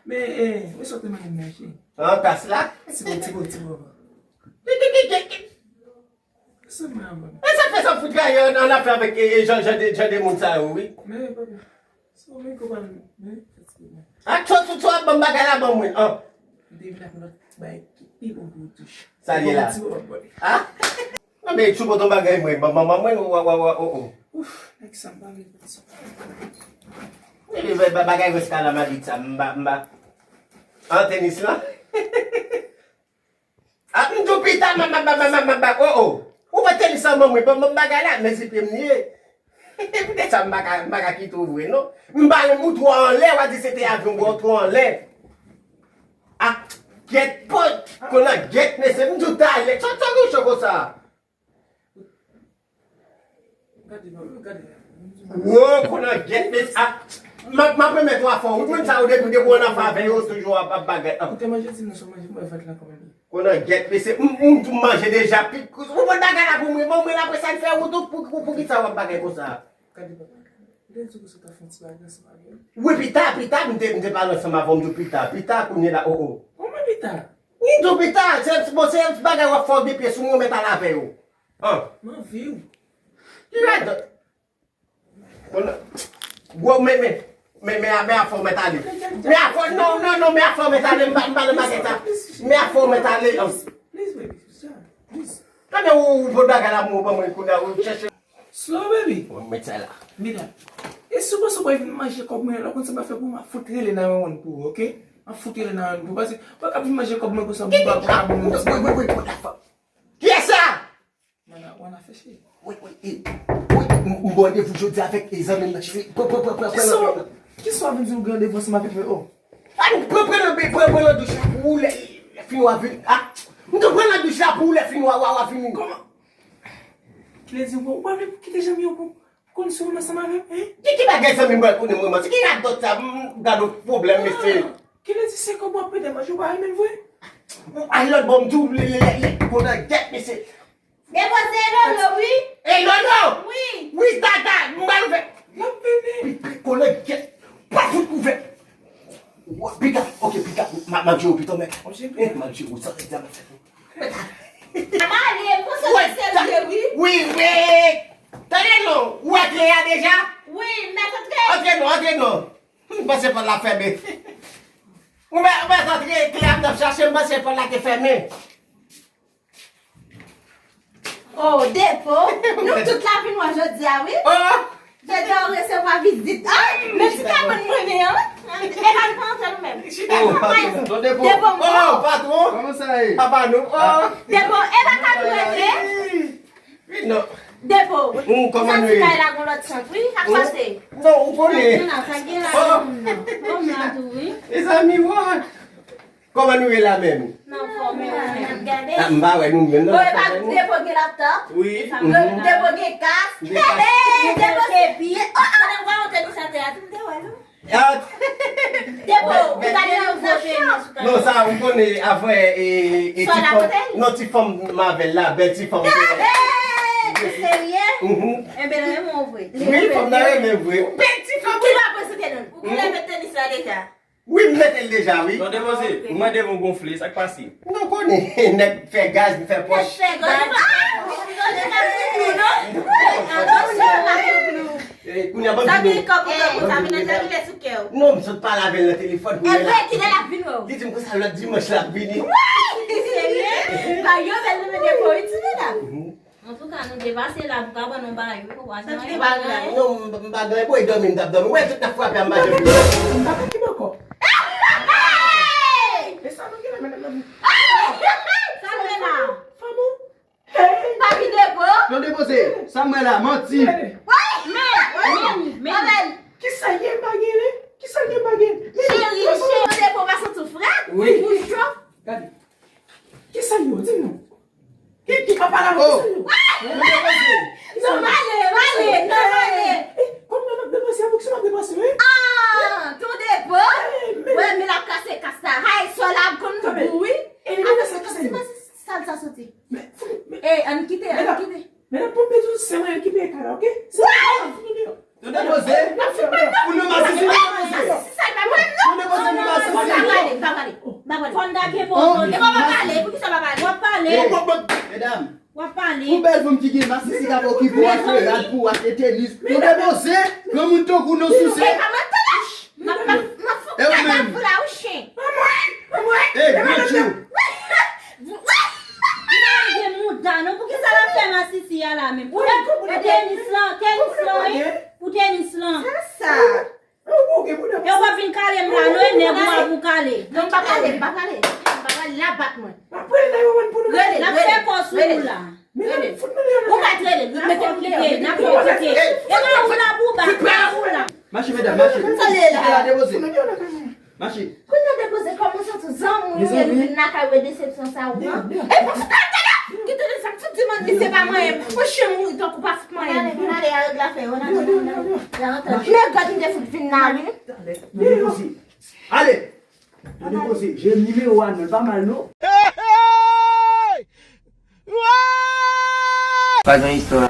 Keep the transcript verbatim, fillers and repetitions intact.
Men, eh, ou sot nan manje. An tas la? Ti bo, ti bo, ti bo. E sa fè sa fout gaye an afè avèk e, e, jan, jan, de, jan de moun sa yo, wi. Men, papa, so men konprann, men, fatige mwen. Ak so, so, so ap ban m bagay la ban mwen, an. M te vin ak lòt bagay ki pi bon pou ou touch. Sa li la? Ti bo, papa. Ha? Nan men sou poton bagay mwen, ban manman mwen, wa, wa, wa, o, o. Ouf, nèg sa m pa vle pran sa. E, ba- ba- bagay rès kalamadit sa, m ba, m ba. An tenis lan. Ah, m tou pita, ma, ma, ma, ma, ma, ma, ma, oh, oh. Ou pa tèl sa, mwen, mwen, ban m bagay la, men se pye m ye. Poutèt sa, m pa ka, m pa ka kite w vre, non. M pa renmen ou twò anlè, w a di se te avyon, bro, twò anlè. Ah, gèt, pòt, konan gèt, mesye, m tou talè. Sa, sa, nou cho konsa. Gade, non, gade. Wo, konan gèt, mesye, ah. M ap, m ap remèt w afè w. Ou konn sa, ou depi, depi w nan afè avè yo, toujou ap, ap bagay. Ah. Koute manje, di m nan son manje, mwen vant la kòman li. Konan gèt, mesye, m, m, m manje deja. Pi, ou pot bagay la pou mwen, bon, mwen apre sa l fè wout, pou, pou, pou ki sa w ap bagay konsa? Gade, papa. Ou te di w sa w ta fè yon ti bagay ansanm avè m. Wi, pita, pita, m te, m te pale ansanm avè w, m di w pita, pita, kounye la, oh, oh. Kòman pita? M di w pita, se, bon, se yon ti bagay w ap fè w de pye sou mwen, w mèt al avè yo. An. M anvi w. Ki ladan? Bon, gwo, men, men, men, men, men afè w mèt ale. Men afè w, non, non, non, men afè w mèt ale, m pa, m pa nan bagay sa. Men afè w mèt ale, an. Please, baby, please. Tande ou, ou pot bagay la pou mwen, ban mwen kounye a, ou chèche. Slow, baby. Mwen met sa la. Medam, e si w panse w pral vin manje kòb mwen, lè w konn sa m ap fè pou ou, m ap fout rele nine one one pou ou, oke? M ap fout rele nine one one pou ou, paske ou pa ka vin manje kòb mwen konsa, pou ou pa, pou ou pa bon moun. Wait, wait, wait, wait, la femme. Kiyès sa? Wana, wana fè cheri. Wait, wait, eh. Wait, m, m gen randevou jodi avèk, eh, zanmi m nan, cheri. Pran, pran, pran, pran, pran. Kisa w, kisa w vin di w gen randevou ansanm avèk mwen, oh? Ah, pran, pran nan, pran, pran nan douch la pou ou lè, lè fini w a vini. Ah, m te pran nan douch la pou ou lè fini w a, w a, w a vini. Kòman? Kilè di w, ou pa vle kite zanmi w pou konn si w ansanm avè m, hein? Ki, ki bagay zanmi m pral konnen mwen manti? Ki radòt sa? M, gade yon pwoblèm, mesye. Kilè di se kòb w ap pede manje, ou pa renmen l vre? Ay lòt bò, m di w, lè, lè, lè, lè, konan gèt, mesye. Depoze Lolo, wi. Ey, Lolo! Wi. Wi, tata, m pral ouvè. L ap vini. Konan gèt, pa fout kouvè. Piga, ok, piga, m a, m a jere w pito, men. Eh, m a jere w, sa, sa, sa. Male, m panse w serye, wi. Wi, wi. Tande non, ou wè kle a deja? Wi, m mèt antre. Antre non, antre non. M panse pòt la fèmen. Ou mèt, ou mèt antre, kle a m t ap chache, m panse pòt la te fèmen. Oh, Depo, nou tout la vin wè jodi a, wi. Oh! Jodi a, ou resevwa vizit. Ay, men ti kabann mwen, men, an. E pa n pa antre nou menm. Oh, patron. Ton Depo. Depo, Oh, patron. Kòman sa ye? Papa nou. Oh! Depo, e pa ka nou rete. Wi, non. Depo, Mm, kòman nou santi ye? Kay la gon lòt sant, wi. Sa k pase? Non, ou konnen. Sa gen la, sa gen la. Oh! Kòman tou, wi. Mezanmi, wa. Kòman nou ye la menm? Nan fòm, wi. N ap gade. Ah, m pa wè nou menm, non. Bon, e pa Depo gen laptop. Wi. Depo gen kas. Gen kas. Depo gen pi. Oh, oh, nan gwa montre nou chante a, tou m te wè, non? Ah, Depo, ou gade nan vòchon. Non, sa, ou konnen, avè, e, e, Sa ti la fanm, kote? Non, ti fanm Mavel la, bèl ti fanm. Hey, ou serye? Mhm. Enben, nan renmen w vre. Wi, fanm nan renmen vre. Bèl ti fanm. Ki la prezante nou? Ou genlè met tenis la deja? Wi, m mete l deja, wi. Non, Depoze, ou mande pou gonfle, sa k pase? Non, konnen, nèg fè gaz, m fè pòch. Nèg fè gaz. Ah! Ou konnen pa pou nou, non? Atansyon, pa pou nou. Eh, kounye a, ban m Sa di gen nou. Kòb ou pran pou sa, men nan jan li lè sou kè w. Non, m sot pale avè l nan telefòn kounye Evre, la. kilè l ap vin wè w? Li di m konsa lòt dimanch l ap vini. Serye? Ba yo bèl nan men Depo, wi, ti medam. Mhm. Antouka, nou te pase la pou ka ban nou ba yo, pa gen anyen. Non, m, m pa gen anyen, bon, e dòmi m t ap dòmi. Wè, tout n ap frape a m mache. M pa ka kib ankò. Hey! E sa nou gen la, medam nan? Sa nou gen la? Fanm ou? Papi Depo? Non, Depoze, sa m wè la, manti. Gade. Wi! Men, men, men. Kisa l ye m pa gen li? Kisa l ye m pa gen? Cheri, cheri, Depo pa santi w frèt? Wi. Ou cho? Gade. Kisa l yo? Di m non. Ki, ki papa la, kisa l yo? Non, m ale, m ale, non, m ale. Eh, kòb mwen m ap depanse, avèk sa m ap depanse, wi. Ah, ton Depo? Wè, men l ap kase kas la. Hay, sò la ap konn gou, wi. E li menm sa, kisa l yo? Sa l sa soti. Men, men, Eh, ann kite, ann kite. Medam, pou m bezwen se mwen ki peye kay la, oke? Se mwen ki fini deyò. Depoze. Pou nou mase si nou depoze. Si sa pa mwen, non. Nou depoze. Ou bèl fanm ki gen masisi k ap okipe w, achte rad pou w, achte tenis. Ou depoze, granmoun tankou nou souse. E ou menm? E, gran tchou. Li pa gen mouda, non? Poukisa l ap fè masisi a la menm? Pou tenis lan, tenis lan, wi. Pou tenis lan. Sa sa. E w p ap vin kale m la, non, e nèg ou a pou kale. Non, m pa kale, m pa kale. M pa kale, l ap bat mwen. Rele, n ap fè kò sou ou la. Rele. Ou pa t rele, n ap fè w kite, n ap fè w kite. E nan ou la pou bat, nan ou la. Mache, medam, mache. Kite la depoze. Mache. Kounye a depoze, kòman sa tou zanmi w ye, li vin lakay ou e desepsyon sa ou pran? E pou foutan tande! Kite de sa, fout di mwen, li se pa mwen, mwen chen mouri tankou pa fout mwen. Ann ale, ann ale, a règ la fè, ann ale, ann ale. Men gad m te fout vin la, wi. Depoze. Ale! Depoze. Jem nimewo a, non, pa mal, non? Pa gen istwa.